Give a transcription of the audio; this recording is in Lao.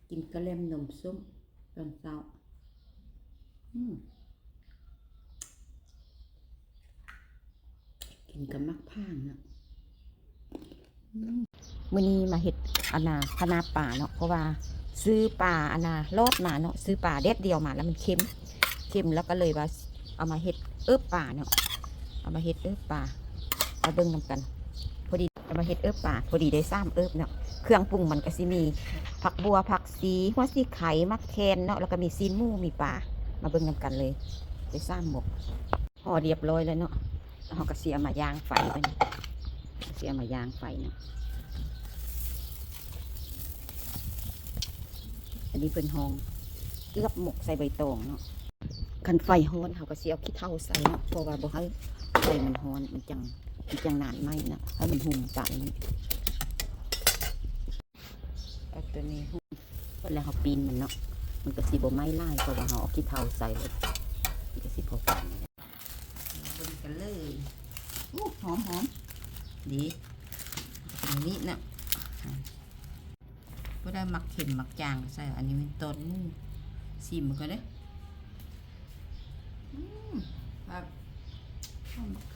ກິນກະແລັມນົມສົ້ມຕອນເຊົ້າ. ອືມ ກິນກັບໝາກພ້າວເນາະ. ອືມ ມື້ນີ້ມາເຮັດອັນນ່າ ຄະນ້າປາເນາະ ເພາະວ່າຊື້ປາອັນນ່າລອດມາເນາະ ຊື້ປາແດດດຽວມາແລ້ວມັນເຄັມ ເຄັມ ແລ້ວກໍເລີຍວ່າເອົາມາເຮັດເອິບປາເນາະ ເອົາມາເຮັດເອິບປາ ມາເບິ່ງນຳກັນ. ພໍດີເອົາມາເຮັດເອິບປາ ພໍດີໄດ້ສາມເອິບເນາະ. ເຄື່ອງປຸງມັນກໍຊິມີຜັກບົວ ຜັກຊີ ຫົວສີໄຄ ໝາກແຄນເນາະ ແລ້ວກໍມີຊີ້ນໝູ ມີປາ ມາເບິ່ງນຳກັນເລີຍ ໄດ້ສາມໝົກ. ຫໍ່ຮຽບຮ້ອຍແລ້ວເນາະ ເຮົາກໍຊິເອົາມາຢ່າງໄຟບັດນີ້ ຊິເອົາມາຢ່າງໄຟເນາະ. ອັນນີ້ເພິ່ນຮ້ອງເກືອບໝົກໃສ່ໃບຕອງເນາະ. ຄັນໄຟຮ້ອນເຮົາກໍຊິເອົາຂີ້ເຖົາໃສ່ເນາະ ເພາະວ່າບໍ່ໃຫ້ໄຟມັນຮ້ອນ ມັນຈັ່ງ ມັນຈັ່ງນານໄໝ້ເນາະ ໃຫ້ມັນຫຸ່ມປານນີ້. ເອົາຕົວນີ້ຫຸ່ມ ແລ້ວເຮົາປີ້ນມັນເນາະ ມັນກໍຊິບໍ່ໄໝ້ຫຼາຍ ເພາະວ່າເຮົາເອົາຂີ້ເຖົາໃສ່ແລ້ວ ມັນກໍຊິພໍປານນີ້ແຫຼະ. ເບິ່ງກັນເລີຍ. ໂອ້ ຫອມໆ ດີ ເປັນແນວນີ້ເນາະ. ຜູ້ໃດມັກເຄັມມັກຈາງກໍໃສ່ ອັນນີ້ແມ່ນຕອນໝູ ຊີມເບິ່ງກ່ອນເດີ້. ອືມ ແບບຫອມໝາກເຂ